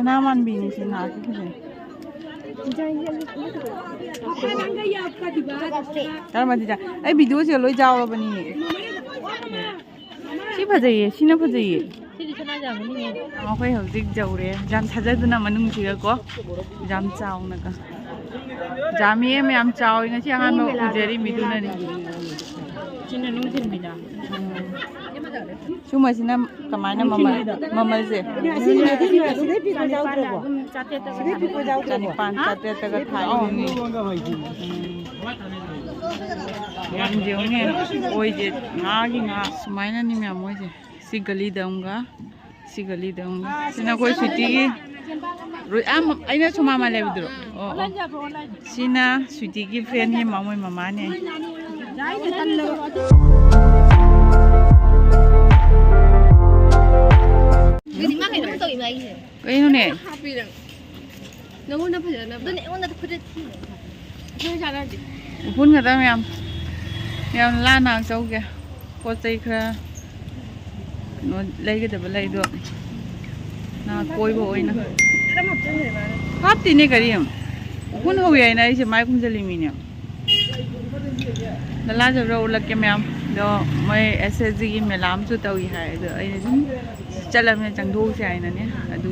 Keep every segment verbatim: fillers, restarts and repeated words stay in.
ꯁꯅꯥ ꯃꯥꯟꯕꯤꯅꯤ ꯁꯤ ꯉꯥꯁꯤ ꯐꯖꯩ꯫ ꯀꯔꯝꯕ design? ꯑꯩ videoꯁꯦ ꯂꯣꯏ ꯌꯥꯎꯔꯕꯅꯤ꯫ ꯁꯤ ꯐꯖꯩꯌꯦ, ꯁꯤꯅ ꯐꯖꯩꯌꯦ꯫ ꯁꯤꯗꯤ ꯁꯅꯥ ꯌꯥꯝꯒꯅꯤꯌꯦ꯫ ꯑꯩꯈꯣꯏ ꯍꯧꯖꯤꯛ ꯌꯧꯔꯦ, ꯌꯥꯝ ꯊꯥꯖꯗꯅ ꯃꯅꯨꯡꯁꯤꯒꯀꯣ, ꯌꯥꯝ ꯆꯥꯎꯅꯒ꯫ ꯌꯥꯝꯃꯤꯌꯦ, ꯃꯌꯥꯝ ꯆꯥꯎꯋꯤ꯫ ꯉꯁꯤ ꯑꯍꯥꯟꯕ ꯎꯖꯔꯤꯃꯤꯗꯨꯅꯅꯤ꯫ ꯁꯤꯅ ꯅꯨꯡꯊꯤꯟꯕꯤꯗ꯫ ꯁꯨꯝꯕꯁꯤꯅ ꯀꯃꯥꯏꯅ ꯃꯃꯜ, ꯃꯃꯜꯁꯦ? ꯆꯅꯤꯄꯥꯟ, ꯆꯥꯇ꯭ꯔꯦꯠꯇꯒ ꯊꯥꯏ꯫ ꯌꯥꯝ ꯌꯦꯡꯉꯦ꯫ ꯑꯣꯏꯁꯦ ꯉꯥꯒꯤ ꯉꯥ꯫ ꯁꯨꯃꯥꯏꯅꯅꯤ ꯃꯌꯥꯝ ꯃꯣꯏꯁꯦ꯫ ꯁꯤ ꯒꯂꯤꯗ ꯑꯃꯒ, ꯁꯤ ꯒꯂꯤꯗ ꯑꯃꯒ꯫ ꯁꯤꯅ ꯑꯩꯈꯣꯏ ꯁ꯭ꯋꯤꯇꯤꯒꯤ ꯔꯨ-, ꯑꯥ, ꯃ-, ꯑꯩꯅ ꯁꯨꯃꯥꯡ ꯃꯥ ꯂꯩꯕꯗꯨꯔꯣ? ꯑꯣ, ꯑꯣ꯫ ꯁꯤꯅ ꯁ꯭ꯋꯤꯇꯤꯒꯤ friendꯒꯤ ꯃꯃꯣꯏ ꯃꯃꯥꯅꯦ꯫ ꯍꯧꯖꯤꯛ ꯃꯥ ꯀꯩꯅꯣꯝ ꯇꯧꯏ ꯃꯥꯒꯤꯁꯦ꯫ ꯀꯩꯅꯣꯅꯦ? ꯍꯥꯞꯄꯤꯔ-, ꯅꯉꯣꯟꯗ ꯐꯖꯅꯕ꯫ ꯑꯗꯨꯅꯦ, ꯑꯩꯉꯣꯟꯗ ꯐꯨꯔꯤꯠ ꯊꯤꯅ ꯍꯥꯞꯄꯤ꯫ ꯎꯐꯨꯟ ꯈꯛꯇ ꯃꯌꯥꯝ, ꯃꯌꯥꯝ ꯂꯥꯟꯅ ꯆꯧꯒꯦ꯫ ꯄꯣꯠ ꯆꯩ ꯈꯔ ꯀꯩꯅꯣ ꯂꯩꯒꯗꯕ ꯂꯩꯗꯣ ꯉꯥꯏꯍꯥꯛ ꯀꯣꯏꯕ ꯑꯣꯏꯅ꯫ ꯍꯥꯞꯇꯦꯅꯦ ꯀꯔꯤꯝ꯫ ꯎꯐꯨꯟ ꯍꯧꯋꯤ ꯍꯥꯏꯅ ꯑꯩꯁꯦ ꯃꯥꯏ ꯈꯨꯝꯖꯤꯜꯂꯤꯃꯤꯅꯦ꯫ ꯂꯂꯥꯖꯕ꯭ꯔ ꯎꯠꯂꯛꯀꯦ ꯃꯌꯥꯝ꯫ ꯑꯗꯣ ꯃꯣꯏ S S Gꯒꯤ ꯃꯦꯂꯥ ꯑꯃꯁꯨ ꯇꯧꯏ ꯍꯥꯏ꯫ ꯑꯗꯣ ꯑꯩꯅ ꯁꯨꯝ ꯆꯠꯂꯕꯅꯤꯅ ꯆꯪꯊꯣꯛꯎꯁꯦ ꯍꯥꯏꯅꯅꯦ꯫ ꯑꯗꯨ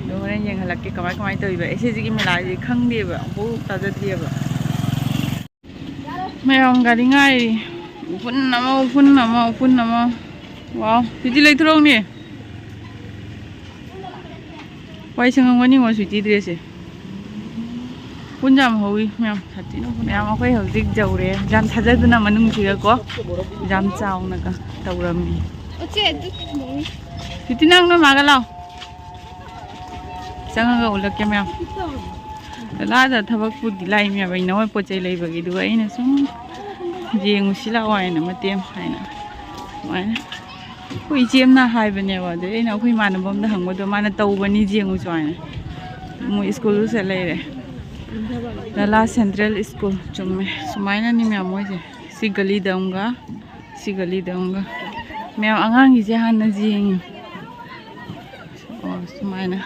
ꯑꯗꯣ ꯍꯣꯔꯦꯟ ꯌꯦꯡꯍꯜꯂꯛꯀꯦ ꯀꯃꯥꯏ ꯀꯃꯥꯏꯅ ꯇꯧꯔꯤꯕ꯫ S S Gꯒꯤ ꯃꯦꯂꯥꯁꯤꯗꯤ ꯈꯪꯗꯦꯕ, ꯑꯃꯨꯛꯐꯥꯎ ꯇꯥꯖꯗ꯭ꯔꯤꯑꯕ꯫ ꯃꯌꯥꯝ ꯒꯥꯔꯤ ꯉꯥꯏꯔꯤ꯫ ꯎꯐꯨꯟ ꯑꯃ, ꯎꯐꯨꯟ ꯑꯃ, ꯎꯐꯨꯟ ꯑꯃ꯫ ꯋꯥꯎ, ꯁ꯭ꯋꯤꯇꯤ ꯂꯩꯊꯣꯔꯛꯎꯅꯦ꯫ ꯋꯥꯏ ꯁꯪꯉꯝꯒꯅꯤꯉꯣ ꯁ꯭ꯋꯤꯇꯤ dressꯁꯦ꯫ ꯎꯐꯨꯟ ꯌꯥꯝ ꯍꯧꯋꯤ ꯃꯌꯥꯝ꯫ ꯁꯥꯊꯤꯅ ꯎꯐꯨꯟ ꯃꯌꯥꯝ ꯍꯧꯋꯤ꯫ ꯑꯩꯈꯣꯏ ꯍꯧꯖꯤꯛ ꯌꯧꯔꯦ꯫ ꯌꯥꯝ ꯊꯥꯖꯗꯅ ꯃꯅꯨꯡꯁꯤꯒꯀꯣ ꯌꯥꯝ ꯆꯥꯎꯅꯒ ꯇꯧꯔꯝꯃꯤ꯫ ꯁ꯭ꯋꯤꯇꯤ, ꯅꯪ ꯅꯣꯏ ꯃꯥꯒ ꯂꯥꯎ꯫ ꯆꯪꯉꯒ ꯎꯠꯂꯛꯀꯦ ꯃꯌꯥꯝ꯫ ꯂꯥꯗ ꯊꯕꯛꯄꯨꯗꯤ ꯂꯥꯛꯏꯅꯦꯕ, ꯑꯩꯅ ꯍꯣꯏ ꯄꯣꯠ ꯆꯩ ꯂꯩꯕꯒꯤ, ꯑꯗꯨꯒ ꯑꯩꯅ ꯁꯨꯝ ꯌꯦꯡꯉꯨꯁꯤ ꯂꯥꯛꯑꯣ ꯍꯥꯏꯅ ꯃꯇꯦꯛ ꯑꯃ ꯍꯥꯏꯅ ꯑꯗꯨꯃꯥꯏꯅ ꯑꯩꯈꯣꯏ ꯏꯆꯦ ꯑꯃꯅ ꯍꯥꯏꯕꯅꯦꯕ, ꯑꯗꯩ ꯑꯩꯅ ꯑꯩꯈꯣꯏ ꯏꯃꯥꯟꯅꯕ ꯑꯃꯗ ꯍꯪꯕꯗꯣ ꯃꯥꯅ ꯇꯧꯕꯅꯤ ꯌꯦꯡꯉꯨꯁꯨ ꯍꯥꯏꯅ꯫ ꯃꯣꯏ ꯁ꯭ꯀꯨꯜꯗ ꯆꯠ ꯂꯩꯔꯦ꯫ ꯂꯂꯥ ꯁꯦꯟꯇ꯭ꯔꯦꯜ ꯁ꯭ꯀꯨꯜ꯫ ꯆꯨꯝꯃꯦ꯫ ꯁꯨꯃꯥꯏꯅꯅꯤ ꯃꯌꯥꯝ ꯃꯣꯏꯁꯦ꯫ ꯁꯤ ꯒꯂꯤꯗ ꯑꯃꯒ, ꯁꯤ ꯒꯂꯤꯗ ꯑꯃꯒ꯫ ꯃꯌꯥꯝ ꯑꯉꯥꯡꯒꯤꯁꯦ ꯍꯥꯟꯅ ꯌꯦꯡꯉꯤ꯫ ꯑꯣ, ꯁꯨꯃꯥꯏꯅ꯫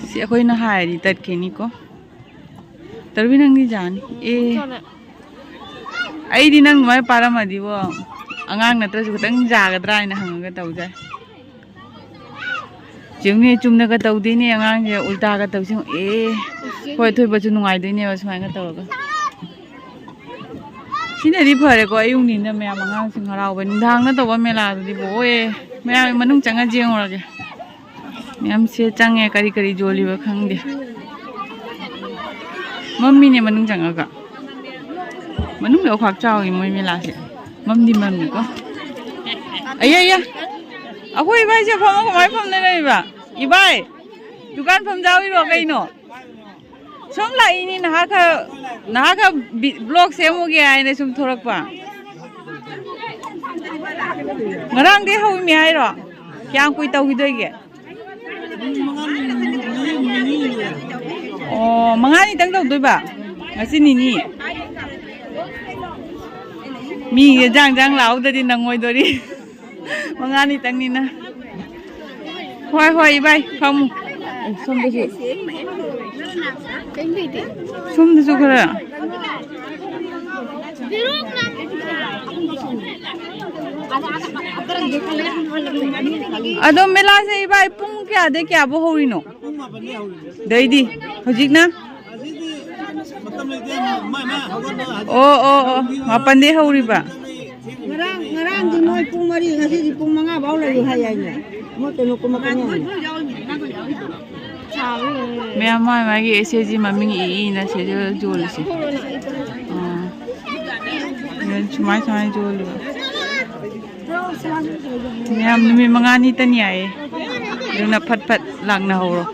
ꯁꯤ ꯑꯩꯈꯣꯏꯅ ꯍꯥꯏꯔꯗꯤ ꯇꯠꯈꯤꯅꯤꯀꯣ꯫ ꯇꯔꯨꯕꯤ, ꯅꯪꯗꯤ ꯌꯥꯅꯤ꯫ ꯑꯦ, ꯑꯩꯗꯤ ꯅꯪ ꯑꯗꯨꯃꯥꯏꯅ ꯄꯥꯔꯝꯃꯗꯤꯕꯣ, ꯑꯉꯥꯡ ꯅꯠꯇ꯭ꯔꯁꯨ ꯈꯤꯇꯪ ꯌꯥꯒꯗ꯭ꯔꯥ ꯍꯥꯏꯅ ꯍꯪꯉꯒ ꯇꯧꯖꯥꯏ꯫ ꯆꯨꯝꯅꯦ, ꯆꯨꯝꯅꯒ ꯇꯧꯗꯣꯏꯅꯦ ꯑꯉꯥꯡꯁꯦ, ꯎꯜꯇꯥꯒ ꯇꯧꯁꯤ꯫ ꯑꯦ, ꯍꯣꯏ, ꯊꯣꯏꯕꯁꯨ ꯅꯨꯡꯉꯥꯏꯗꯣꯏꯅꯦꯕ ꯁꯨꯃꯥꯏꯅ ꯇꯧꯔꯒ꯫ ꯁꯤꯅꯗꯤ ꯐꯔꯦꯀꯣ, ꯑꯌꯨꯛꯅꯤꯅ ꯃꯌꯥꯝ ꯑꯉꯥꯡꯁꯤꯡ ꯍꯔꯥꯎꯕ꯫ ꯅꯨꯡꯗꯥꯡꯗ ꯇꯧꯕ ꯃꯦꯂꯥꯗꯨꯗꯤ ꯕꯣꯛꯑꯣꯏꯌꯦ꯫ ꯃꯌꯥꯝ ꯃꯅꯨꯡ ꯆꯪꯉ ꯌꯦꯡꯉꯨꯔꯒꯦ꯫ ꯃꯌꯥꯝꯁꯦ ꯆꯪꯉꯦ, ꯀꯔꯤ ꯀꯔꯤ ꯌꯣꯜꯂꯤꯕ ꯈꯪꯗꯦ꯫ ꯃꯝꯃꯤꯅꯦ ꯃꯅꯨꯡ ꯆꯪꯉꯒ꯫ ꯃꯅꯨꯡꯗ ꯈ꯭ꯋꯥꯛ ꯆꯥꯎꯏ ꯃꯣꯏ ꯃꯦꯂꯥꯁꯦ꯫ ꯃꯝꯗꯤ ꯃꯝꯃꯤꯀꯣ꯫ ꯑꯌꯥ, ꯑꯌꯥ꯫ ꯑꯩꯈꯣꯏ ꯏꯕꯥꯏꯁꯦ ꯐꯝꯃ ꯀꯃꯥꯏꯅ ꯐꯝꯅ ꯂꯩꯕ? ꯏꯕꯥꯏ, ꯗꯨꯀꯥꯟ ꯐꯝꯖꯥꯎꯔꯤꯔꯣ ꯀꯩꯅꯣ? ꯁꯨꯝ ꯂꯥꯛꯏꯅꯤ, ꯅꯍꯥꯛ ꯈꯔ, ꯅꯍꯥꯛ ꯈꯔ ꯕꯤ-, vlog ꯁꯦꯝꯃꯨꯒꯦ ꯍꯥꯏꯅ ꯁꯨꯝ ꯊꯣꯛꯂꯛꯄ꯫ ꯉꯔꯥꯡꯗꯩ ꯍꯧꯔꯤꯃꯤ ꯍꯥꯏꯔꯣ? ꯀꯌꯥꯝ ꯀꯨꯏ ꯇꯧꯈꯤꯗꯣꯏꯒꯦ? ꯑꯣ, ꯃꯉꯥꯅꯤꯇꯪ ꯇꯧꯗꯣꯏꯕ? ꯉꯁꯤ ꯅꯤꯅꯤ? ꯃꯤ ꯌꯦꯟꯖꯥꯡ ꯌꯦꯟꯖꯥꯡ ꯂꯥꯛꯍꯧꯗꯗꯤ ꯅꯪꯉꯣꯏꯗꯣꯔꯤ꯫ ꯃꯉꯥꯅꯤꯇꯪꯅꯤꯅ꯫ ꯍꯣꯏ, ꯍꯣꯏ, ꯏꯕꯥꯏ, ꯐꯝꯃꯨ꯫ ꯑꯦ, ꯁꯣꯝꯗꯁꯨ꯫ ꯁꯣꯝꯗꯁꯨ ꯈꯔ꯫ ꯑꯗꯣ ꯃꯦꯂꯥꯁꯦ, ꯏꯕꯥꯏ, ꯄꯨꯡ ꯀꯌꯥꯗꯩ ꯀꯌꯥꯕꯨ ꯍꯧꯔꯤꯅꯣ? ꯄꯨꯡ ꯃꯥꯄꯟꯗꯩ ꯍꯧꯔꯤꯅꯦ꯫ ꯑꯗꯩꯗꯤ ꯍꯧꯖꯤꯛꯅ? ꯑꯁꯤꯗꯤ ꯃꯇꯝ ꯂꯩꯇꯦ, ꯃꯥ, ꯃꯥ, ꯃꯥ ꯍꯧꯒꯠꯂꯣ, ꯍꯧꯖꯤꯛ ꯑꯣ, ꯑꯣ, ꯑꯣ, ꯃꯥꯄꯟꯗꯩ ꯍꯧꯔꯤꯕ? ꯉꯔꯥꯡ, ꯉꯔꯥꯡꯗꯤ ꯃꯣꯏ ꯄꯨꯡ ꯃꯔꯤ, ꯉꯁꯤꯗꯤ ꯄꯨꯡ ꯃꯉꯥ ꯐꯥꯎ ꯂꯩꯌꯨ ꯍꯥꯏ ꯍꯥꯏꯅꯦ꯫ ꯃꯣꯏ ꯀꯩꯅꯣ ꯀꯨꯝꯃꯛꯀꯅꯤ ꯍꯥꯏꯅꯦ꯫ ꯃꯌꯥꯝ ꯃꯥꯏ ꯃꯥꯒꯤ ꯑꯦꯁ ꯑꯦꯁ ꯖꯤ ꯃꯃꯤꯡ ꯏ ꯏꯅ ꯁꯤꯗ ꯌꯣꯜꯂꯤꯁꯦ꯫ ꯑꯥ꯫ ꯁꯨꯃꯥꯏ ꯁꯨꯃꯥꯏꯅ ꯌꯣꯜꯂꯤꯕ꯫ ꯃꯌꯥꯝ ꯅꯨꯃꯤꯠ ꯃꯉꯥꯅꯤꯇꯅꯤ ꯍꯥꯏꯌꯦ꯫ ꯑꯗꯨꯅ ꯐꯠ ꯐꯠ ꯂꯥꯛꯅꯍꯧꯔꯣ꯫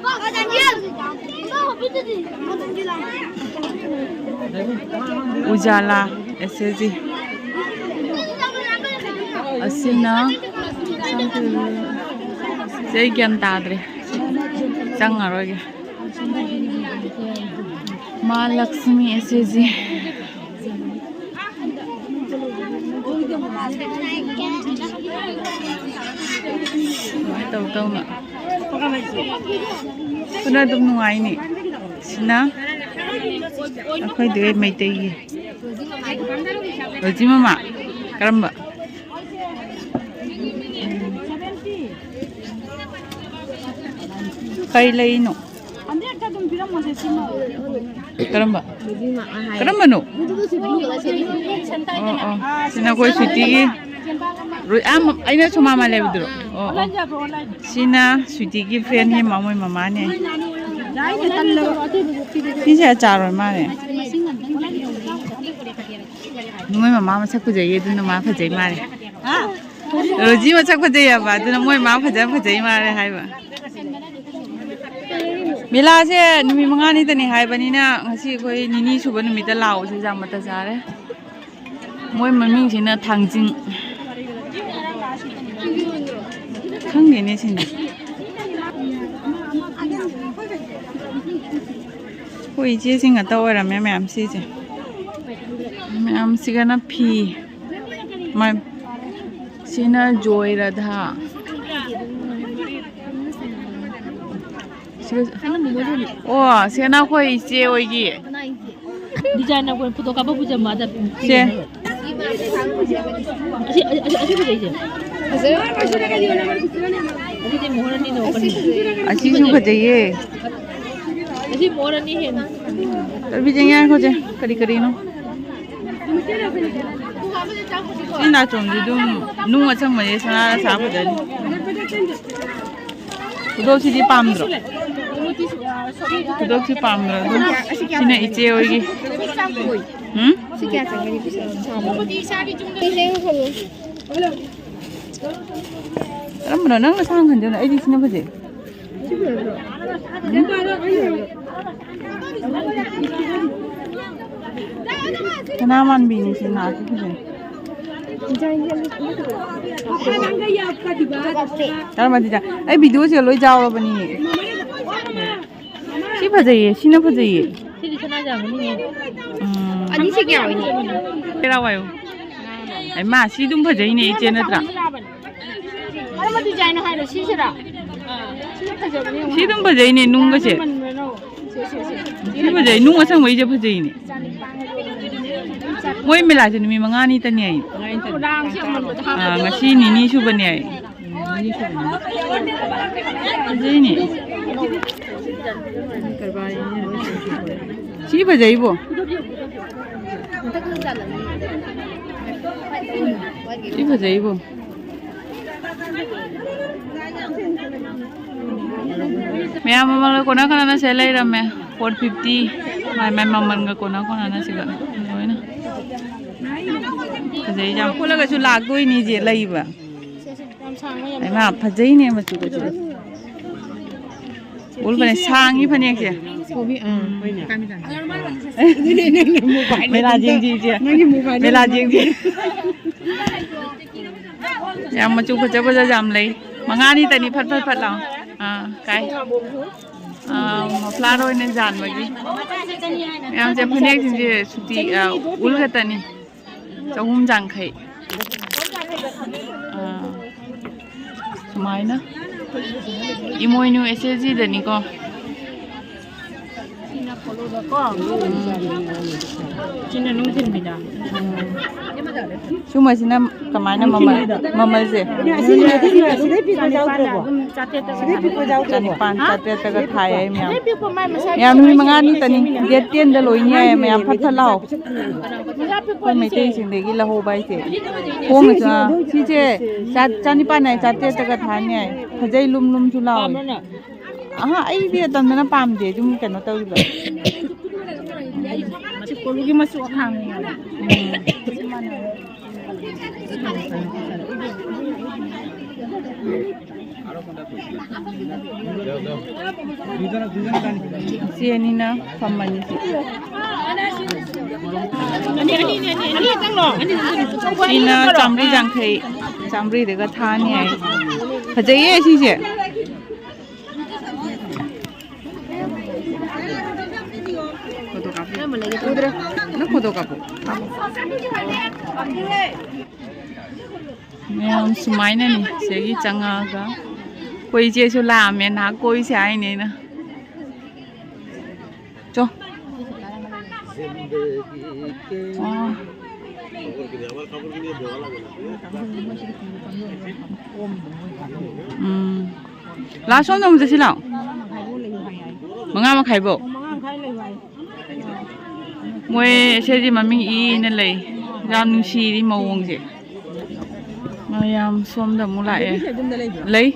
ꯎꯖꯥꯂꯥ ꯑꯦꯁ ꯑꯦꯁ ꯖꯤ꯫ ꯑꯁꯤꯅ ꯁꯤ ꯑꯩ ꯒ꯭ꯌꯥꯟ ꯇꯥꯗ꯭ꯔꯦ꯫ ꯆꯪꯉꯔꯣꯏꯒꯦ꯫ ꯃꯥ ꯂꯛꯁꯃꯤ ꯑꯦꯁ ꯑꯦꯁ ꯖꯤ꯫ ꯁꯨꯃꯥꯏꯅ ꯇꯧ ꯇꯧꯅ꯫ ꯄꯨꯟꯅ ꯑꯗꯨꯝ ꯅꯨꯡꯉꯥꯏꯅꯤ꯫ ꯁꯤꯅ ꯑꯩꯈꯣꯏꯗꯤ ꯃꯩꯇꯩꯒꯤ ꯔꯣꯖꯤ ꯃꯃꯥ꯫ ꯀꯔꯝꯕ? ꯀꯔꯤ ꯂꯩꯔꯤꯅꯣ? ꯀꯔꯝꯕ? ꯀꯔꯝꯕꯅꯣ? ꯑꯣ, ꯑꯣ꯫ ꯁꯤꯅ ꯑꯩꯈꯣꯏ ꯁ꯭ꯋꯤꯇꯤꯒꯤ ꯔꯣ-, ꯑꯥ, ꯑꯩꯅ ꯁꯣꯃꯥ ꯃꯥ ꯂꯩꯕꯗꯨꯔꯣ? ꯑꯣ, ꯑꯣ꯫ ꯁꯤꯅ ꯁ꯭ꯋꯤꯇꯤꯒꯤ ꯐ꯭ꯔꯦꯟꯒꯤ ꯃꯃꯣꯏ ꯃꯃꯥꯅꯦ꯫ ꯁꯤꯁꯦ ꯑꯆꯥꯔ ꯑꯣꯏ ꯃꯥꯜꯂꯦ꯫ ꯃꯣꯏ ꯃꯃꯥ ꯃꯁꯛ ꯐꯖꯩꯌꯦ, ꯑꯗꯨꯅ ꯃꯥ ꯐꯖꯩ ꯃꯥꯜꯂꯦ꯫ ꯔꯣꯖꯤ ꯃꯁꯛ ꯐꯖꯩ ꯍꯥꯏꯕ, ꯑꯗꯨꯅ ꯃꯣꯏ ꯃꯥ ꯐꯖ ꯐꯖꯩ ꯃꯥꯜꯂꯦ ꯍꯥꯏꯕ꯫ ꯃꯦꯂꯥꯁꯦ ꯅꯨꯃꯤꯠ ꯃꯉꯥꯅꯤꯗꯅꯤ ꯍꯥꯏꯕꯅꯤꯅ, ꯉꯁꯤ ꯑꯩꯈꯣꯏ ꯅꯤꯅꯤ ꯁꯨꯕ ꯅꯨꯃꯤꯠꯇ ꯂꯥꯛꯑꯣ꯫ ꯁꯤ ꯌꯥꯝ ꯃꯇꯥ ꯆꯥꯔꯦ꯫ ꯃꯣꯏ ꯃꯃꯤꯡꯁꯤꯅ ꯊꯥꯡꯖꯤꯡ꯫ ꯈꯪꯗꯦꯅꯦ ꯁꯤꯅꯦ꯫ ꯑꯩꯈꯣꯏ ꯏꯆꯦꯁꯤꯡ ꯉꯥꯛꯇ ꯑꯣꯏꯔꯝꯃꯦ ꯃꯌꯥꯝ ꯁꯤꯁꯦ꯫ ꯃꯌꯥꯝꯁꯤꯒꯅ ꯐꯤ꯫ ꯃ-, ꯁꯤꯅ ꯖꯣꯏ ꯔꯥꯙꯥ꯫ ꯁꯤ-, ꯑꯣ, ꯁꯤꯅ ꯑꯩꯈꯣꯏ ꯏꯆꯦ ꯍꯣꯏꯒꯤ꯫ ꯗꯤꯖꯥꯏꯟ ꯑꯩꯈꯣꯏ ꯐꯣꯇꯣ ꯀꯥꯞꯄ ꯄꯨꯖꯕ ꯑꯗ ꯁꯦ꯫ ꯑꯁꯤ, ꯑꯁꯤ, ꯑꯁꯤ ꯐꯖꯩꯁꯦ꯫ ꯑꯁꯤꯗꯤ ꯃꯣꯍꯔꯅꯤꯅ ꯑꯣꯄꯟ꯫ ꯑꯁꯤꯁꯨ ꯐꯖꯩꯌꯦ꯫ ꯑꯁꯤ ꯃꯣꯍꯔꯅꯤ ꯍꯦꯟꯅ꯫ ꯇꯕꯤꯖꯦ ꯉꯥꯏꯈꯣꯁꯦ, ꯀꯔꯤ ꯀꯔꯤꯅꯣ? ꯁꯤ ꯅꯥꯆꯣꯝꯁꯤ ꯑꯗꯨꯝ ꯅꯨꯡ ꯑꯁꯪꯕꯁꯦ ꯁꯅꯥꯗ ꯁꯥ ꯐꯖꯅꯤ꯫ ꯈꯨꯗꯣꯞꯁꯤꯗꯤ ꯄꯥꯝꯗ꯭ꯔꯣ? ꯈꯨꯗꯣꯞꯁꯤ ꯄꯥꯝꯗ꯭ꯔꯣ? ꯑꯗꯨꯝ ꯁꯤꯅ ꯏꯆꯦ ꯍꯣꯏꯒꯤ꯫ ꯎꯝ? ꯁꯤ ꯀꯌꯥ ꯆꯪꯒꯅꯤ? ꯄꯩꯁꯥ ꯊꯥꯕ꯫ ꯀꯔꯝꯕꯅꯣ ꯅꯪꯅ ꯁꯥꯡ ꯈꯟꯖꯅꯣ? ꯑꯩꯗꯤ ꯁꯤꯅ ꯐꯖꯩ꯫ ꯁꯅꯥ ꯃꯥꯟꯕꯤꯅꯤ ꯁꯤ ꯅꯥꯁꯨ ꯐꯖꯩ꯫ ꯀꯔꯝꯕ design? ꯑꯩ videoꯁꯦ ꯂꯣꯏ ꯌꯥꯎꯔꯕꯅꯤꯅꯦ꯫ ꯁꯤ ꯐꯖꯩꯌꯦ, ꯁꯤꯅ ꯐꯖꯩꯌꯦ꯫ ꯁꯤꯗꯤ ꯁꯅꯥ ꯌꯥꯝꯒꯅꯤꯅꯦ꯫ ꯎꯝ꯫ ꯑꯅꯤꯁꯤ ꯀꯌꯥ ꯑꯣꯏꯅꯤ? ꯀꯩꯔꯥ ꯋꯥꯏꯌꯨ꯫ ꯑꯩ ꯃꯥ ꯁꯤ ꯑꯗꯨꯝ ꯐꯖꯩꯅꯦ, ꯏꯆꯦ ꯅꯠꯇ꯭ꯔꯥ? ꯀꯔꯝꯕ design ꯍꯥꯏꯅꯣ? ꯁꯤꯁꯤꯔꯥ? ꯁꯤ ꯑꯗꯨꯝ ꯐꯖꯩꯅꯦ, ꯅꯨꯡꯒꯁꯦ꯫ ꯁꯤ ꯐꯖꯩ, ꯅꯨꯡ ꯑꯁꯪꯕꯩꯁꯦ ꯐꯖꯩꯅꯦ꯫ ꯃꯣꯏ ꯃꯦꯂꯥꯁꯦ ꯅꯨꯃꯤꯠ ꯃꯉꯥꯅꯤꯇꯅꯦ ꯍꯥꯏ꯫ ꯑꯥ, ꯉꯁꯤ ꯅꯤꯅꯤ ꯁꯨꯕꯅꯦ ꯍꯥꯏ꯫ ꯐꯖꯩꯅꯦ꯫ ꯁꯤ ꯐꯖꯩꯕꯣ꯫ ꯁꯤ ꯐꯖꯩꯕꯣ꯫ ꯃꯌꯥꯝ ꯃꯃꯜꯒ ꯀꯣꯟꯅ ꯀꯣꯟꯅꯅ ꯁꯦ ꯂꯩꯔꯝꯃꯦ꯫ Four fifty. ꯃꯥꯏ ꯃꯥꯏ ꯃꯃꯜꯒ ꯀꯣꯟꯅ ꯀꯣꯟꯅꯅ ꯁꯤꯒ ꯂꯣꯏꯅ꯫ ꯐꯖꯩ ꯌꯥꯝ꯫ ꯀꯣꯠꯂꯒꯁꯨ ꯂꯥꯛꯇꯣꯏꯅꯤ ꯏꯆꯦ ꯂꯩꯕ꯫ ꯍꯩꯃꯥ, ꯐꯖꯩꯅꯦ ꯃꯆꯨꯒꯁꯦ꯫ ꯎꯜꯕꯅꯦ ꯁꯥꯡꯉꯤ ꯐꯅꯦꯛꯁꯦ꯫ ꯎꯝ꯫ ꯃꯦꯂꯥ ꯌꯦꯡꯁꯤ ꯏꯆꯦ꯫ ꯃꯦꯂꯥ ꯌꯦꯡꯁꯤ꯫ ꯌꯥꯝ ꯃꯆꯨ ꯐꯖ ꯐꯖ ꯌꯥꯝ ꯂꯩ꯫ ꯃꯉꯥꯅꯤꯇꯅꯤ, ꯐꯠ ꯐꯠ ꯐꯠ ꯂꯥꯎ꯫ ꯑꯥ, ꯀꯥꯏ꯫ ꯑꯥ, ꯃꯐ꯭ꯂꯥꯔ ꯑꯣꯏꯅ ꯌꯥꯟꯕꯒꯤ꯫ ꯃꯌꯥꯝꯁꯦ ꯐꯅꯦꯛꯁꯤꯡꯁꯦ ꯁꯨꯇꯤ, ꯑꯥ, ꯎꯜ ꯈꯛꯇꯅꯤ꯫ ꯆꯍꯨꯝ ꯌꯥꯡꯈꯩ꯫ ꯑꯥ, ꯁꯨꯃꯥꯏꯅ꯫ ꯏꯃꯣꯏꯅꯨ ꯑꯦꯁ ꯑꯦꯁ ꯖꯤꯗꯅꯤꯀꯣ꯫ ꯁꯤꯅ ꯄꯣꯂꯣꯗꯀꯣ꯫ ꯁꯤꯅ ꯅꯨꯡꯊꯤꯟꯕꯤꯗ꯫ ꯁꯨꯝꯕꯁꯤꯅ ꯀꯃꯥꯏꯅ ꯃꯃꯜ, ꯃꯃꯜꯁꯦ? ꯁꯤꯗꯩ ꯄꯤꯛꯄ ꯌꯥꯎꯗ꯭ꯔꯕꯣ? ꯆꯥꯇ꯭ꯔꯦꯠꯇ ꯁꯤꯗꯩ ꯄꯤꯛꯄ ꯌꯥꯎꯗ꯭ꯔꯕꯣ? ꯆꯅꯤꯄꯥꯟ, ꯆꯥꯇ꯭ꯔꯦꯠꯇꯒ ꯊꯥꯏ ꯍꯥꯏ ꯃꯌꯥꯝ꯫ ꯁꯤꯗꯩ ꯄꯤꯛꯄ ꯃꯥꯏ ꯃꯁꯥꯏ ꯃꯌꯥꯝ ꯅꯨꯃꯤꯠ ꯃꯉꯥꯅꯤ ꯇꯅꯤ꯫ ꯗꯦꯠ ꯇꯦꯟꯗ ꯂꯣꯏꯅꯤ ꯍꯥꯏ ꯃꯌꯥꯝ, ꯐꯠ ꯐꯠ ꯂꯥꯛꯑꯣ꯫ ꯃꯁꯥ ꯄꯤꯛꯄ ꯑꯩꯈꯣꯏ ꯃꯩꯇꯩꯁꯤꯡꯗꯒꯤ ꯂꯧꯍꯧꯕ ꯍꯥꯏꯁꯦ꯫ ꯍꯣꯡꯉꯁꯨ, ꯑꯥ, ꯁꯤꯁꯦ ꯆꯥ-, ꯆꯥꯅꯤꯄꯥꯟ ꯍꯥꯏ, ꯆꯥꯇ꯭ꯔꯦꯠꯇꯒ ꯊꯥꯅꯤ ꯍꯥꯏ꯫ ꯐꯖꯩ, ꯂꯨꯝ ꯂꯨꯝꯁꯨ ꯂꯥꯎꯋꯦ꯫ ꯑꯍꯥ, ꯑꯩꯗꯤ ꯑꯇꯝꯗꯅ ꯄꯥꯝꯗꯦ ꯑꯗꯨꯝ ꯀꯩꯅꯣ ꯇꯧꯔꯤꯕ꯫ ꯃꯁꯤ ꯀꯣꯂꯨꯒꯤ ꯃꯆꯨ ꯑꯈꯥꯡꯕꯅꯦ꯫ ꯎꯝ꯫ ꯏꯆꯦ ꯑꯅꯤꯅ ꯐꯝꯕꯅꯤ ꯁꯤ꯫ ꯁꯤꯅ ꯆꯥꯝꯃꯔꯤ ꯌꯥꯡꯈꯩ, ꯆꯥꯝꯃꯔꯤꯗꯒ ꯊꯥꯅꯤ ꯍꯥꯏ꯫ ꯐꯖꯩꯌꯦ ꯁꯤꯁꯦ꯫ ꯐꯣꯇꯣ ꯀꯥꯞꯄꯣ꯫ ꯎꯗ꯭ꯔꯦ꯫ ꯅꯪ ꯐꯣꯇꯣ ꯀꯥꯞꯄꯣ꯫ ꯃꯌꯥꯝ ꯁꯨꯃꯥꯏꯅꯅꯤ ꯁꯤꯗꯒꯤ ꯆꯪꯉꯛꯑꯒ ꯑꯩꯈꯣꯏ ꯏꯆꯦꯁꯨ ꯂꯥꯛꯑꯝꯃꯦ, ꯅꯍꯥꯛ ꯀꯣꯏꯁꯦ ꯍꯥꯏꯅꯦ ꯑꯩꯅ꯫ ꯆꯣ꯫ ꯑꯣ꯫ ꯎꯝ꯫ ꯂꯥꯛ ꯁꯣꯝꯗ ꯑꯃꯨꯛ ꯆꯠꯁꯤ ꯂꯥꯛꯑꯣ꯫ ꯃꯉꯥ ꯃꯈꯥꯏꯐꯧ꯫ ꯃꯣꯏ ꯁꯤꯗꯤ ꯃꯃꯤꯡ ꯏꯅ ꯂꯩ꯫ ꯌꯥꯝ ꯅꯨꯡꯁꯤꯔꯤ ꯃꯑꯣꯡꯁꯦ꯫ ꯃꯌꯥꯝ ꯁꯣꯝꯗ ꯑꯃꯨꯛ ꯂꯥꯛꯑꯦ꯫ ꯂꯩ꯫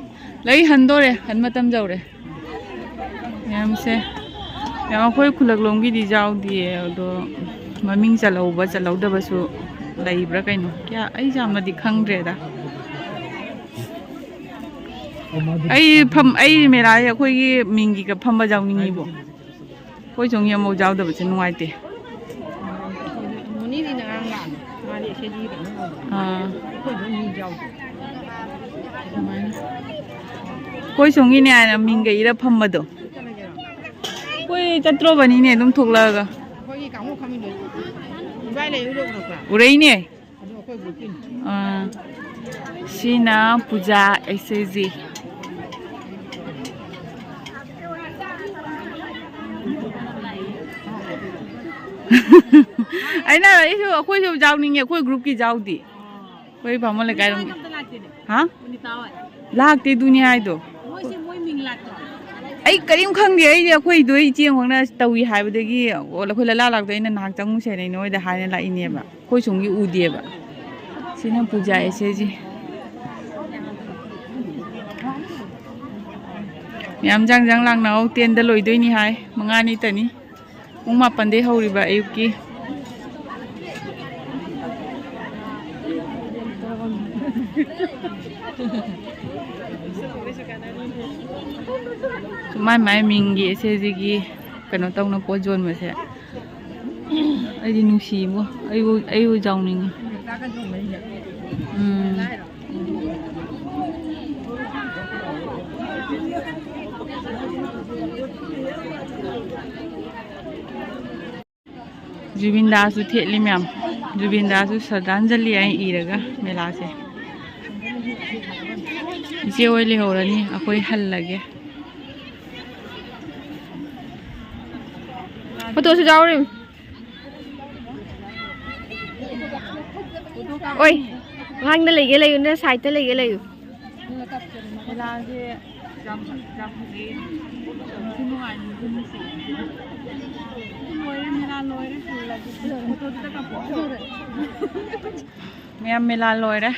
ꯂꯩ ꯍꯟꯗꯣꯔꯦ꯫ ꯍꯟ ꯃꯇꯝ ꯌꯧꯔꯦ꯫ ꯃꯌꯥꯝꯁꯦ꯫ ꯌꯥꯝ ꯑꯩꯈꯣꯏ ꯈꯨꯂꯛꯂꯣꯝꯒꯤꯗꯤ ꯌꯥꯎꯗꯤꯌꯦ꯫ ꯑꯗꯣ ꯃꯃꯤꯡ ꯆꯜꯍꯧꯕ ꯆꯜꯍꯧꯗꯕꯁꯨ ꯂꯩꯕ꯭ꯔꯥ ꯀꯩꯅꯣ꯫ ꯀꯌꯥ ꯑꯩꯁꯨ ꯌꯥꯝꯅꯗꯤ ꯈꯪꯗ꯭ꯔꯦꯗ꯫ ꯑꯩ ꯐꯝ-, ꯑꯩ ꯃꯦꯂꯥꯁꯦ ꯑꯩꯈꯣꯏꯒꯤ ꯃꯤꯡꯒꯤꯒ ꯐꯝꯕ ꯌꯥꯎꯅꯤꯡꯉꯤꯕꯣ꯫ ꯑꯩꯈꯣꯏ ꯁꯣꯝꯒꯤ ꯑꯃꯐꯥꯎ ꯌꯥꯎꯗꯕꯁꯦ ꯅꯨꯡꯉꯥꯏꯇꯦ꯫ ꯃꯨꯅꯤꯗꯤ ꯉꯔꯥꯡ ꯂꯥꯛꯑꯝꯃꯦ꯫ ꯃꯥꯗꯤ ꯑꯦꯁ ꯑꯦ ꯗꯤ ꯀꯩꯅꯣ ꯇꯧꯕꯅꯦ꯫ ꯑꯥ꯫ ꯑꯩꯈꯣꯏ ꯑꯗꯨꯝ ꯃꯤ ꯌꯥꯎꯗꯦ꯫ ꯑꯗꯨꯃꯥꯏꯅ꯫ ꯑꯩꯈꯣꯏ ꯁꯣꯝꯒꯤꯅꯦ ꯍꯥꯏꯅ ꯃꯤꯡꯒ ꯏꯔ ꯐꯝꯕꯗꯣ꯫ ꯑꯩꯈꯣꯏ ꯆꯠꯇ꯭ꯔꯣꯕꯅꯤꯅꯦ ꯑꯗꯨꯝ ꯊꯣꯛꯂꯛꯑꯒ꯫ ꯑꯩꯈꯣꯏꯒꯤ ꯀꯥꯡꯕꯨ ꯐꯝꯃꯤꯗꯣ ꯏꯕꯥꯏ ꯂꯩ ꯎꯔꯛꯄ꯭ꯔꯥ? ꯎꯔꯛꯏꯅꯦ꯫ ꯑꯗꯨ ꯑꯩꯈꯣꯏ ꯒ꯭ꯔꯨꯞꯀꯤꯅꯤ꯫ ꯑꯥ, ꯁꯤꯅ ꯄꯨꯖꯥ ꯑꯦꯁ ꯑꯦ ꯖꯤ꯫ ꯑꯩꯅ, ꯑꯩꯁꯨ, ꯑꯩꯈꯣꯏꯁꯨ ꯌꯥꯎꯅꯤꯡꯉꯦ, ꯑꯩꯈꯣꯏ ꯒ꯭ꯔꯨꯞꯀꯤ ꯌꯥꯎꯗꯦ꯫ ꯑꯩꯈꯣꯏ ꯚꯥꯃꯣꯟ ꯂꯩꯀꯥꯏꯔꯣꯝꯒꯤ꯫ ꯑꯝꯇ ꯂꯥꯛꯇꯦꯅꯦ꯫ ꯍꯥ? ꯄꯨꯅꯤꯇꯥ ꯍꯣꯏ꯫ ꯂꯥꯛꯇꯦ, ꯑꯗꯨꯅꯤ ꯍꯥꯏꯗꯣ꯫ ꯃꯣꯏꯁꯦ ꯃꯣꯏ ꯃꯤꯡ ꯂꯥꯛꯇ꯭ꯔꯣ? ꯑꯩ ꯀꯔꯤꯝ ꯈꯪꯗꯦ꯫ ꯑꯩꯗꯤ ꯑꯩꯈꯣꯏꯗꯣ ꯏꯆꯦ ꯑꯃꯈꯛꯅ ꯇꯧꯏ ꯍꯥꯏꯕꯗꯒꯤ, ꯑꯣ, ꯑꯩꯈꯣꯏ ꯂꯂꯥ ꯂꯥꯛꯇ ꯑꯩꯅ ꯅꯍꯥꯛ ꯆꯪꯉꯨꯁꯦꯅ ꯑꯩ ꯅꯣꯏꯗ ꯍꯥꯏꯅ ꯂꯥꯛꯏꯅꯦꯕ꯫ ꯑꯩꯈꯣꯏ ꯁꯣꯝꯒꯤ ꯎꯗꯦꯕ꯫ ꯁꯤꯅ ꯄꯨꯖꯥ ꯑꯦꯁ ꯑꯦ ꯖꯤ꯫ ꯃꯌꯥꯝ ꯖꯥꯡ ꯖꯥꯡ ꯂꯥꯡꯅꯧ, ꯇꯦꯟꯗ ꯂꯣꯏꯗꯣꯏꯅꯤ ꯍꯥꯏ, ꯃꯉꯥꯅꯤꯇꯅꯤ꯫ ꯄꯨꯡ ꯃꯥꯄꯟꯗꯩ ꯍꯧꯔꯤꯕ ꯑꯌꯨꯛꯀꯤ꯫ ꯃꯥꯏ ꯃꯥꯏ ꯃꯤꯡꯒꯤ ꯑꯦꯁ ꯑꯦ ꯖꯤꯒꯤ ꯀꯩꯅꯣ ꯇꯧꯅ ꯄꯣꯠ ꯌꯣꯟꯕꯁꯦ꯫ ꯑꯩꯗꯤ ꯅꯨꯡꯁꯤꯕꯨ, ꯑꯩꯕꯨ, ꯑꯩꯕꯨ ꯌꯥꯎꯅꯤꯡꯉꯤ꯫ ꯎꯝ꯫ ꯖꯨꯕꯤꯟꯗꯥꯁꯨ ꯊꯦꯠꯂꯤ ꯃꯌꯥꯝ꯫ ꯖꯨꯕꯤꯟꯗꯥꯁꯨ ꯁ꯭ꯔꯗꯥꯟꯖꯂꯤ ꯍꯥꯏꯅ ꯏꯔꯒ ꯃꯦꯂꯥꯁꯦ꯫ ꯏꯆꯦ ꯍꯣꯏ ꯂꯩꯍꯧꯔꯅꯤ, ꯑꯩꯈꯣꯏ ꯍꯜꯂꯒꯦ꯫ ꯐꯣꯇꯣꯁꯨ ꯌꯥꯎꯔꯤ꯫ ꯑꯣꯏ, ꯑꯉꯥꯡꯗ ꯂꯩꯒꯦ ꯂꯩꯌꯨ, ꯅꯪ ꯁꯥꯏꯠꯇ ꯂꯩꯒꯦ ꯂꯩꯌꯨ꯫ ꯃꯦꯂꯥꯁꯦ ꯌꯥꯝ, ꯌꯥꯝ ꯐꯖꯩ꯫ ꯅꯨꯡꯁꯨ ꯅꯨꯡꯉꯥꯏ, ꯅꯨꯡꯁꯨ ꯅꯨꯡꯁꯤ꯫ ꯂꯣꯏꯔꯦ, ꯃꯦꯂꯥ ꯂꯣꯏꯔꯦ꯫ ꯐꯣꯇꯣꯗꯨꯗ ꯀꯥꯞꯄꯛꯑꯣ꯫ ꯃꯌꯥꯝ ꯃꯦꯂꯥ ꯂꯣꯏꯔꯦ꯫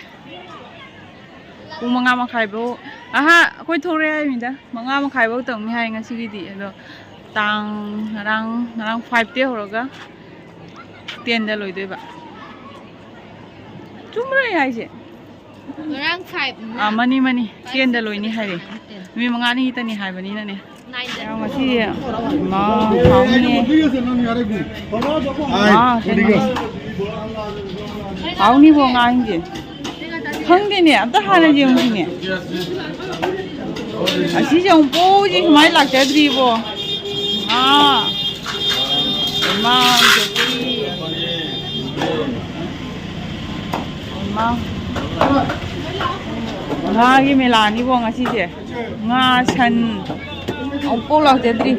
ꯄꯨꯡ ꯃꯉꯥ ꯃꯈꯥꯏꯐꯧ, ꯑꯍꯥ, ꯑꯩꯈꯣꯏ ꯊꯣꯛꯂꯛꯑꯦ ꯍꯥꯏꯃꯤꯗ꯫ ꯃꯉꯥ ꯃꯈꯥꯏꯐꯧ ꯇꯧꯅꯤ ꯍꯥꯏ ꯉꯁꯤꯒꯤꯗꯤ꯫ ꯑꯗꯣ ꯇꯥꯡ, ꯉꯔꯥꯡ, ꯉꯔꯥꯡ ꯐꯥꯏꯚꯇꯩ ꯍꯧꯔꯒ ꯇꯦꯟꯗ ꯂꯣꯏꯗꯣꯏꯕ꯫ ꯆꯨꯝꯕ꯭ꯔꯣ ꯑꯩ ꯍꯥꯏꯁꯦ? ꯉꯔꯥꯡ ꯐꯥꯏꯚ꯫ ꯑꯥ, ꯃꯅꯤ, ꯃꯅꯤ꯫ ꯇꯦꯟꯗ ꯂꯣꯏꯅꯤ ꯍꯥꯏꯔꯦ꯫ ꯅꯨꯃꯤꯠ ꯃꯉꯥꯅꯤ ꯈꯛꯇꯅꯤ ꯍꯥꯏꯕꯅꯤꯅꯅꯦ꯫ ꯌꯥꯝ ꯉꯁꯤ, ꯃꯥ, ꯍꯥꯎꯅꯤꯌꯦ꯫ ꯃꯥ, ꯀꯩꯅꯣ꯫ ꯍꯥꯎꯅꯤꯕꯣ ꯉꯥꯍꯤꯡꯁꯦ꯫ ꯈꯪꯗꯦꯅꯦ, ꯑꯝꯇ ꯍꯥꯟꯅ ꯌꯦꯡꯉꯨꯁꯤꯅꯦ꯫ ꯑꯁꯤꯁꯦ ꯑꯃꯨꯛ ꯄꯣꯛꯁꯤ ꯁꯨꯃꯥꯏꯅ ꯂꯥꯛꯆꯗ꯭ꯔꯤꯕꯣ꯫ ꯉꯥ꯫ ꯏꯃꯥ, ꯖꯣꯀꯤ꯫ ꯏꯃꯥ꯫ ꯉꯥꯒꯤ ꯃꯦꯂꯥꯅꯤꯕꯣ ꯉꯁꯤꯁꯦ꯫ ꯉꯥ, ꯁꯟ ꯑꯃꯨꯛꯐꯥꯎ ꯂꯥꯛꯆꯗ꯭ꯔꯤ꯫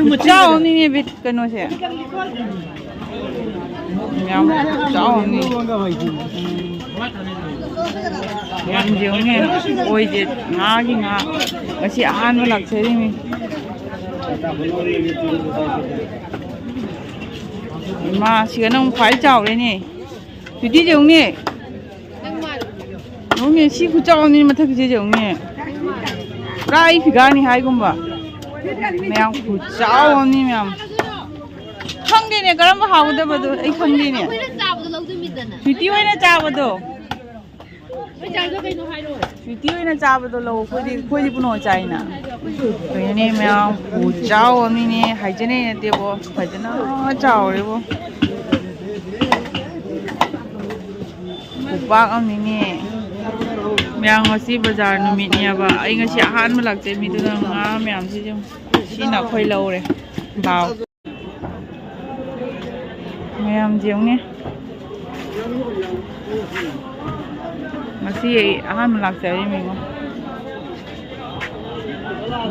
ꯈꯨꯆꯥꯎ ꯑꯃꯅꯤꯅꯦ ꯕꯤꯠ ꯀꯩꯅꯣꯁꯦ꯫ ꯌꯥꯝ ꯆꯥꯎꯅꯤ꯫ ꯌꯥꯝ ꯌꯦꯡꯉꯨꯅꯦ꯫ ꯑꯣꯏꯁꯦ ꯉꯥꯒꯤ ꯉꯥ꯫ ꯉꯁꯤ ꯑꯍꯥꯟꯕ ꯂꯥꯛꯆꯔꯤꯃꯤ꯫ ꯏꯃꯥ, ꯁꯤꯒꯅ ꯑꯃꯨꯛ ꯈ꯭ꯋꯥꯏ ꯆꯥꯎꯔꯦꯅꯦ꯫ ꯁ꯭ꯋꯤꯇꯤ ꯌꯦꯡꯉꯨꯅꯦ꯫ ꯌꯦꯡꯉꯨꯅꯦ, ꯁꯤ ꯈꯨꯆꯥꯎꯅꯤ ꯃꯊꯛꯀꯤꯁꯦ ꯌꯦꯡꯉꯨꯅꯦ꯫ ꯄꯨꯔꯥ ꯑꯩ ꯐꯤꯒꯥꯔꯅꯤ ꯍꯥꯏꯒꯨꯝꯕ꯫ ꯃꯌꯥꯝ ꯈꯨꯆꯥꯎ ꯑꯃꯅꯤ ꯃꯌꯥꯝ꯫ ꯈꯪꯗꯦꯅꯦ, ꯀꯔꯝꯕ ꯍꯥꯎꯒꯗꯕꯗꯣ ꯑꯩ ꯈꯪꯗꯦꯅꯦ꯫ ꯑꯩꯈꯣꯏꯅ ꯆꯥꯕꯗꯣ ꯂꯧꯗꯣꯏꯃꯤꯗꯅ꯫ ꯁ꯭ꯋꯤꯇꯤ ꯑꯣꯏꯅ ꯆꯥꯕꯗꯣ꯫ ꯅꯣꯏ ꯆꯥꯏꯗꯣ ꯀꯩꯅꯣ ꯍꯥꯏꯔꯣ꯫ ꯁ꯭ꯋꯤꯇꯤ ꯑꯣꯏꯅ ꯆꯥꯕꯗꯣ ꯂꯧ, ꯑꯩꯈꯣꯏꯗꯤ, ꯑꯩꯈꯣꯏꯗꯤ ꯄꯨꯅꯣ ꯆꯥꯏꯅ꯫ ꯀꯩꯅꯣꯅꯦ ꯃꯌꯥꯝ, ꯈꯨꯆꯥꯎ ꯑꯃꯅꯤꯅꯦ, ꯍꯥꯏꯖꯅꯩ ꯅꯠꯇꯦꯕꯣ, ꯐꯖꯅ ꯆꯥꯎꯔꯦꯕꯣ꯫ ꯈꯨꯄꯥꯛ ꯑꯃꯅꯤꯅꯦ꯫ ꯃꯌꯥꯝ ꯉꯁꯤ ꯕꯖꯥꯔ ꯅꯨꯃꯤꯠꯅꯦꯕ꯫ ꯑꯩ ꯉꯁꯤ ꯑꯍꯥꯟꯕ ꯂꯥꯛꯆꯩ꯫ ꯃꯤꯗꯨꯅ ꯉꯥ ꯃꯌꯥꯝꯁꯤꯁꯨ ꯁꯤꯅ ꯑꯩꯈꯣꯏ ꯂꯧꯔꯦ꯫ ꯗꯥꯎ꯫ ꯃꯌꯥꯝ ꯌꯦꯡꯉꯨꯅꯦ꯫ ꯉꯁꯤ ꯑꯩ ꯑꯍꯥꯟꯕ ꯂꯥꯛꯆꯔꯤꯃꯤꯉꯣ꯫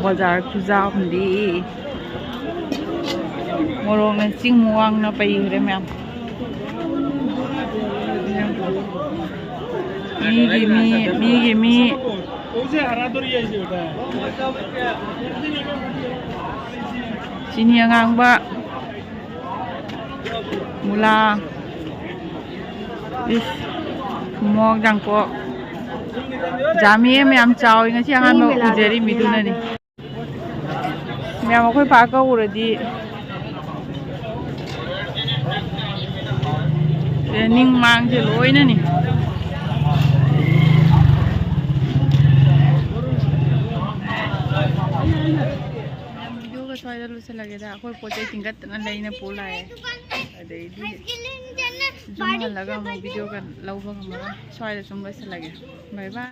ꯕꯖꯥꯔ ꯈꯨꯖꯥꯝꯗꯤ ꯃꯣꯔꯣꯛꯅ ꯆꯤꯡ ꯋꯥꯡꯅ ꯄꯩꯈ꯭ꯔꯦ ꯃꯌꯥꯝ꯫ ꯃꯤꯒꯤ ꯃꯤ, ꯃꯤꯒꯤ ꯃꯤ꯫ ꯆꯤꯅꯤ ꯑꯉꯥꯡꯕ, ꯃꯨꯂꯥ, ꯏꯁ, ꯊꯨꯝꯃꯣꯛ, ꯌꯥꯡꯀꯣꯛ, ꯖꯥꯃꯤ ꯃꯌꯥꯝ ꯆꯥꯎꯏ꯫ ꯉꯁꯤ ꯑꯍꯥꯟꯕ ꯎꯖꯔꯤ ꯃꯤꯗꯨꯅꯅꯤ꯫ ꯃꯌꯥꯝ ꯑꯩꯈꯣꯏ ꯄꯥ ꯀꯧꯔꯗꯤ ꯅꯤꯡ ꯃꯥꯡꯁꯦ ꯂꯣꯏꯅꯅꯤ꯫ ꯃꯌꯥꯝ ꯚꯤꯗꯤꯑꯣꯒ ꯁ꯭ꯋꯥꯏꯗ ꯂꯣꯏꯁꯤꯜꯂꯒꯦꯗ꯫ ꯑꯩꯈꯣꯏ ꯄꯣꯠ ꯆꯩ ꯇꯤꯡꯒꯠꯇꯅ ꯂꯩꯅ ꯄꯨ ꯂꯥꯛꯑꯦ꯫ ꯑꯗꯩꯗꯤ ꯌꯨꯝ ꯍꯜꯂꯒ ꯑꯃꯨꯛ ꯚꯤꯗꯤꯑꯣꯒ ꯂꯧꯕ ꯉꯝꯃꯔꯣꯏ꯫ ꯁ꯭ꯋꯥꯏꯗ ꯁꯨꯝ ꯂꯣꯏꯁꯤꯜꯂꯒꯦ꯫ ꯕꯥꯏ ꯕꯥꯏ꯫